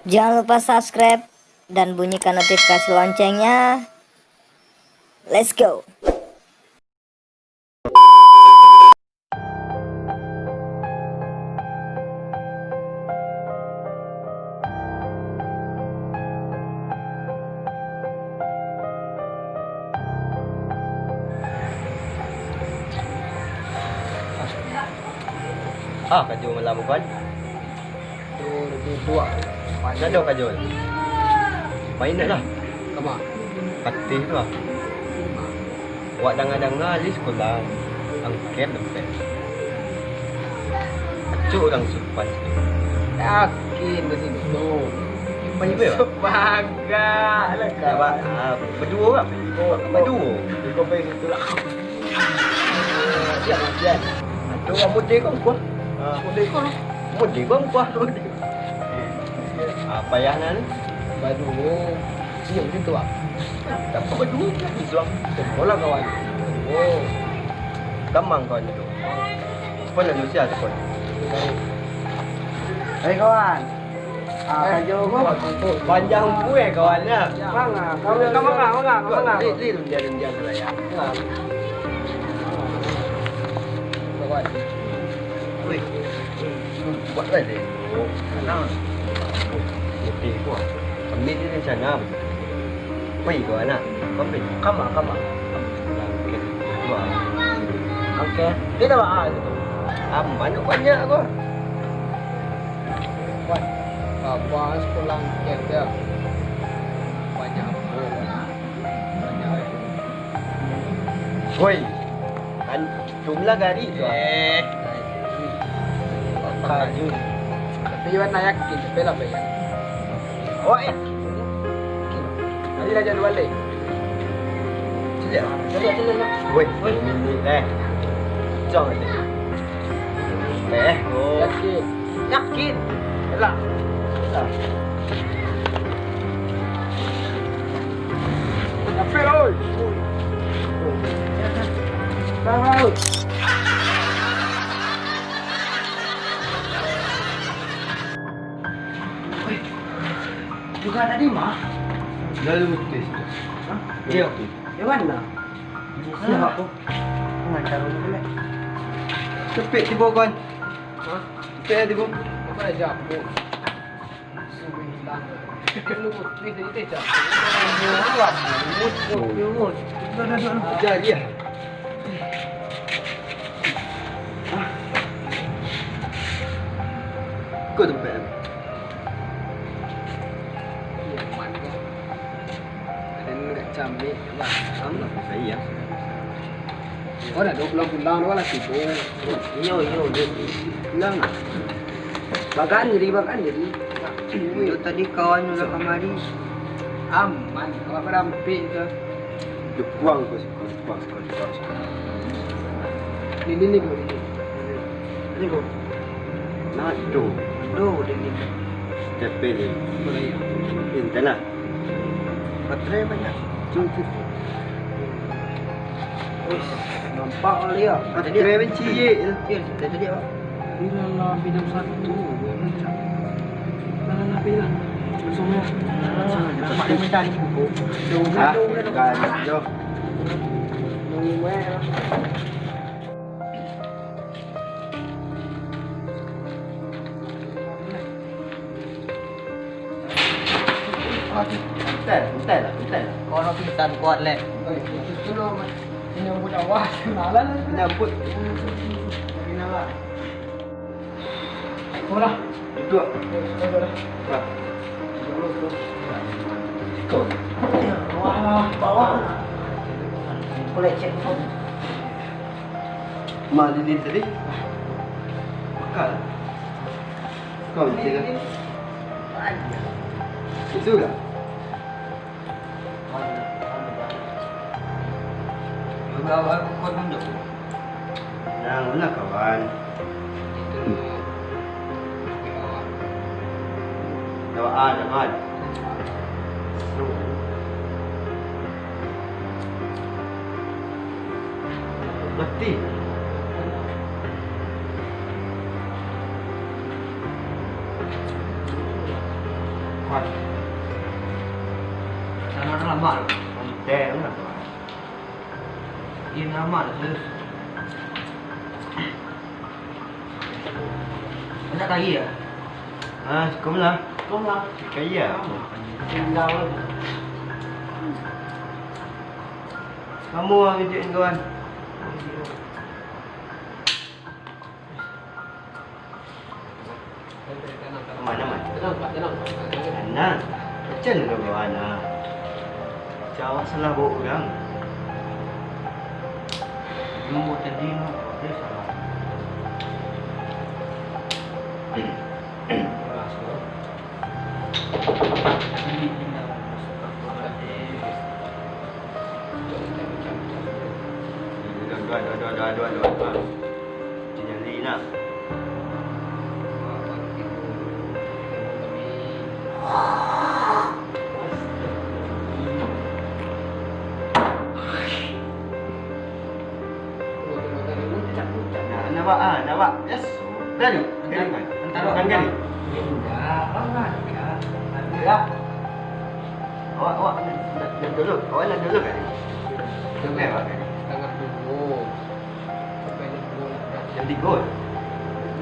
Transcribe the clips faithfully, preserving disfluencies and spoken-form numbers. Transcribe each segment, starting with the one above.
Jangan lupa subscribe dan bunyikan notifikasi loncengnya. Let's go. Ah, karajo malam ko kan? Tu, tu, tu, ah. Nan ado karajo. Main lah. Kama? Patih tu ah. Awak danga-danga di sikola angker dapek. Acok urang supan. Yakin ka situ. Main apa? Sepaga lah kau. Ba-, ah, baduo lah. Oh, baduo. Kau main situ lah. Siap, siap. Aduh, model kau kuah. Ah. Model kau lah. Model kau kuah. Ah, payah nan. Baduo. Senyum situ, ah. Tak apa, baduo je, Islam. Sekolah kawan. Oh. Gamang kawan itu. Sekolah Indonesia, sekolah. Hai, kawan. Ah, karajo ko. Panjang umua, eh, kawan, ya. Manga, kawan, manga, manga, manga. Li, li, rundiang, rundiang lah, ya. Kawan. Wih, buat lah deh. Tenang. Oke, gua. Kami ni rencana. Wih, gua nak. Kami. Kama, kama. Oke. Oke. Dia dah, ah, gitu. Aman, banyak gua. Wan, baa sekolah angker tu? Banyak apo? Banyak, eh. Woi, kan jumlah gari tu, ah. Eh. Tapi Iwan nak yakin, tapi lah bayar. Awak yakin? Yakin. Tadi lah jadwal deh. Ciliak. Ciliak, ciliak, ciliak. Woi, woi. Ini, eh. Cong, eh. Eh, oh. Yakin. Yakin. Yalah. Yalah. Yakin lah, oi. Bang, oi. Weh, juga tadi mah. Lalu tes. Hah? Iya. Di mana? Siapa? Pengantar dulu, boleh. Cepet tibo, kawan. Hah? Cepet tibo. Apa aja aku? Suruh hilang. Lu putih tadi teh, Cak. Alah, mut, mut, mut. Dah, dah, dah. Jadi ya. Ah. Kau tempat apa? Iya, mantap. Ada ni agak camik lah. Sama. Sayang. Oh, dah dua bulan pulang tu lah sibuk. Iyo, iyo, iyo. Pulang lah. Bagan jadi, bagan jadi. Itu tadi kawan udah kamari. Aman, kalau pada ampik tu. Dia buang kau, buang, buang, buang, buang. Ini, ini, ini, ini. Ini, Bu. Nah, tu. Aduh, dia ni. T P ni. Boleh, ya. Ini, tanah. Baterai banyak. Cun, cun. Wih, nampak kali ya. Baterai benci je. Iya, cerita tadi apa? Bila lah, bila satu, gue macam. Nah, nah, nah, bila. Langsung ya. Langsung aja. Nampak dia minta ni buku. Hah? Bukan, Jo. Mau gue. Aduh, santai, santai lah, santai lah. Kau nak pingsan kuat, Lek. Oi, itu tu lo, Mat. Menyambut awak, kenalan lah. Menyambut. Kenalan. Kau lah. Duduk. Oi, sudah, sudah. Wah. Duduk, duduk. Kau. Wah, bawah. Kau lecet kau. Ma lilin tadi? Bakal. Kau licin kan? Itu lah. Nah, mana kawan? Itu. Doa, doa. Mati. Sana lama tu. Konten lah. Iya, lama tu, serius. Banyak kali ya? Ah, cukup lah. Cukup lah. Kaya. Tinggal. Kamu lah ngejek kawan. Aman, aman. Tenang, Pak, tenang, Pak. Tenang. Macam mana kawan, ah? Macam awak salah bawa urang. Memang buat tadi, no, dia salah. Keras, no. Ini, ini, astagfirullahaladzim. Aduh, aduh, aduh. Jangan nak. Nak, nak, Wak, ah, nak, Wak. Yes. Dari, dari. Antaro. Kan dari. Indak, Wak, Wak. Awak, awak nak, nak dulu. Awak nak dulu kan? Dulu, Wak, kan? Setengah dua. Sampai jam dua lah. Jam tiga.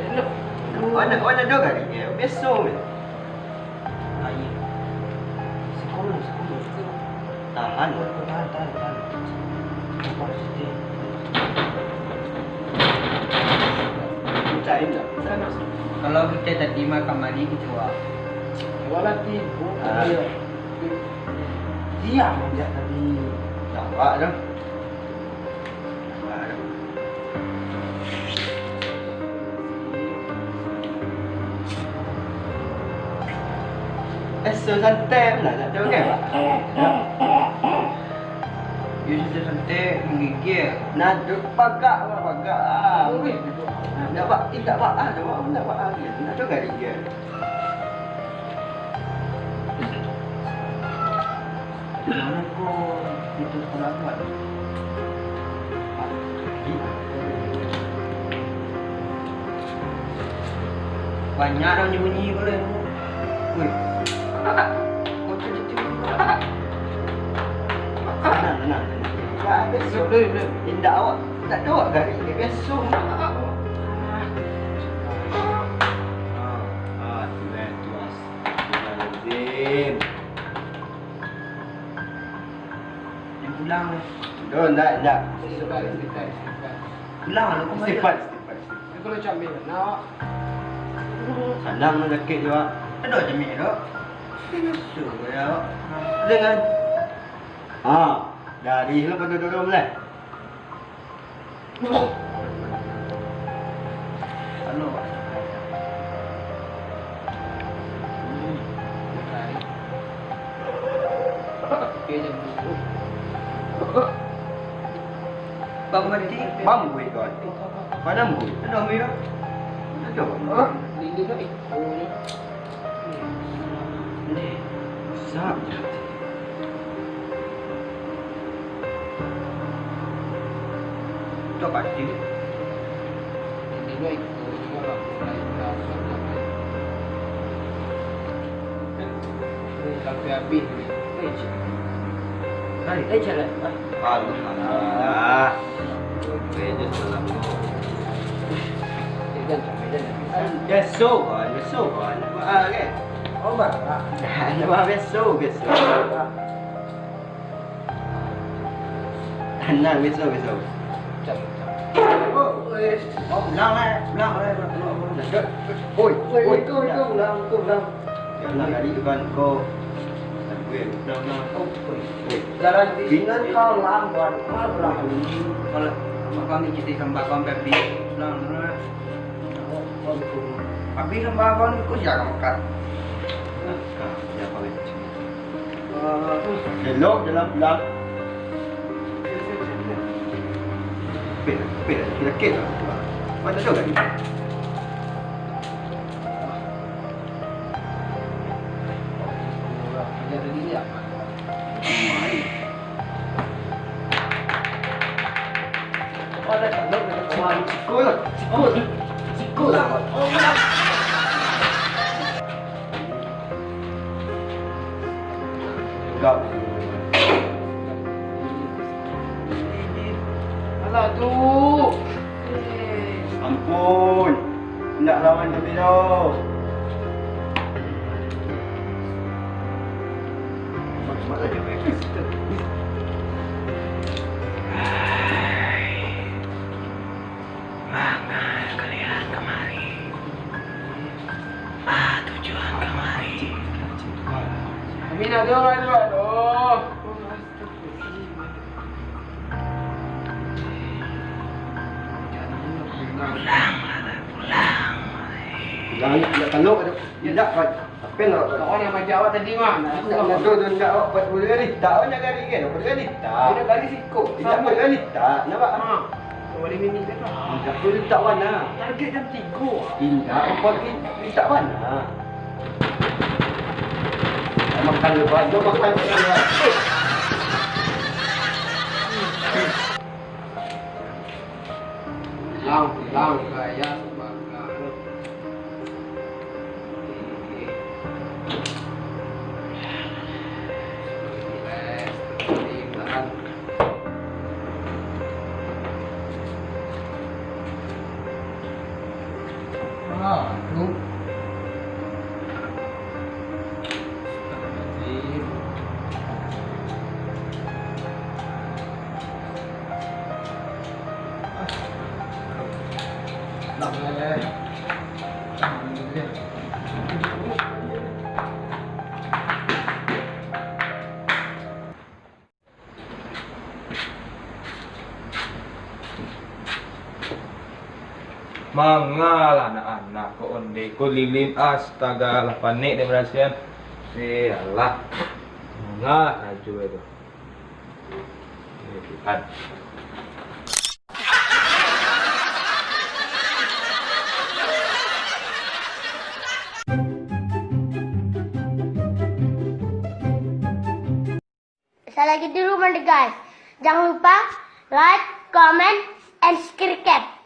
Elok. Awak nak, awak nak dua kali? Ya, biasa je. Aia. Siko, siko, siko. Tahan. Tahan, tahan, tahan. Sabar siti. Kalau kita tadi makan mari, kita wak. Wak lah tibo. Ah. Iya. Diam aja tadi. Nampak dah. Eh, so santai lah, nak tahu kan? Yo, santai-santai, menggigil. Nah, duduk pagak lah, pagak lah. Nak buat, eh, tak buat, ah, tak buat, tak buat, ah, nak tahu kan dia? Mano ko itu kurabat? Banyak nyo bunyi ko lai. Wih. Tenang, tenang, tenang. Indak awak, indak doh awak garik, biaso. Ah, ah, tu lah, tu lah. Astagfirullahaladzim. Jan pulang. Doh, ndak, ndak. Istighfar, istighfar, istighfar. Pulang lah, kau. Istighfar, istighfar, istighfar. Kau kalau camik, nak. Sanang lah sakik tu, Wak. Ado camik tu. Suruh ya, Wak. Dengan. Ha, dari lu pada dorong lah. Bang, berhenti. Bang, weh, kawan. Mana, Bang? Ada, Bang? Ada, Bang. Ini dah, eh. Oh, ya. Sa-, Tok Pati. Sampai habis. Eh, cik. Hai. Eh, cik, lah. Alhamdulillah. Oke, just salam dulu. Biaso, kawan. Biaso, kawan. Ah, kan? Oh, barak. Dah, dah, biaso, biaso. Tanang, biaso, biaso. Oh, eh. Oh, pulang lah, pulang lah, pulang, pulang, pulang. Oi, oi, oi, itu, itu, pulang, itu, pulang. Jangan tadi tu kan, kau. Oi, pulang, pulang. Oh, oi. Oi. Jalan di sini kan kau lambat, kau pulang. Kalau makan ni kita sambal kau, Pepi. Pulang, pulang. Habis sambal kau ni, kau jangan makan. Makan, jangan makan. Elok jalan pulang. Peh, peh, sakit-sakit lah. Mana tahu kan? Sikul, sikul, sikul. Alah tu. Ampun. Indak lawan kami doh. Manga kalian kamari? Ah, tujuan kamari. Kami nak doa dulu, doh. Pulang, pulang. Jangan, jangan, jangan, jangan. Indak, Pak. Apa yang awak buat? Kawan yang majak awak tadi, mah. Indak, indak, tu, tu, indak, awak buat boleh litak, awak nak gari kan? Boleh litak. Boleh gari siko. Indak, boleh litak. Nampak? Ha. Boleh minit kan, Pak? Indak, boleh litak mana? Target jam tigo. Indak, awak buat li-, litak mana? Makan lepas, jom makan lepas. Pulang, pulang, gaya semangat. Mangalah anak-anak ko onde ko lilin, astaga, lah panek dek barasiahan. Eh, alah. Mangalah karajo tu. Eh, Tuhan. Salagi dulu mande, guys. Jangan lupa like, comment, and subscribe.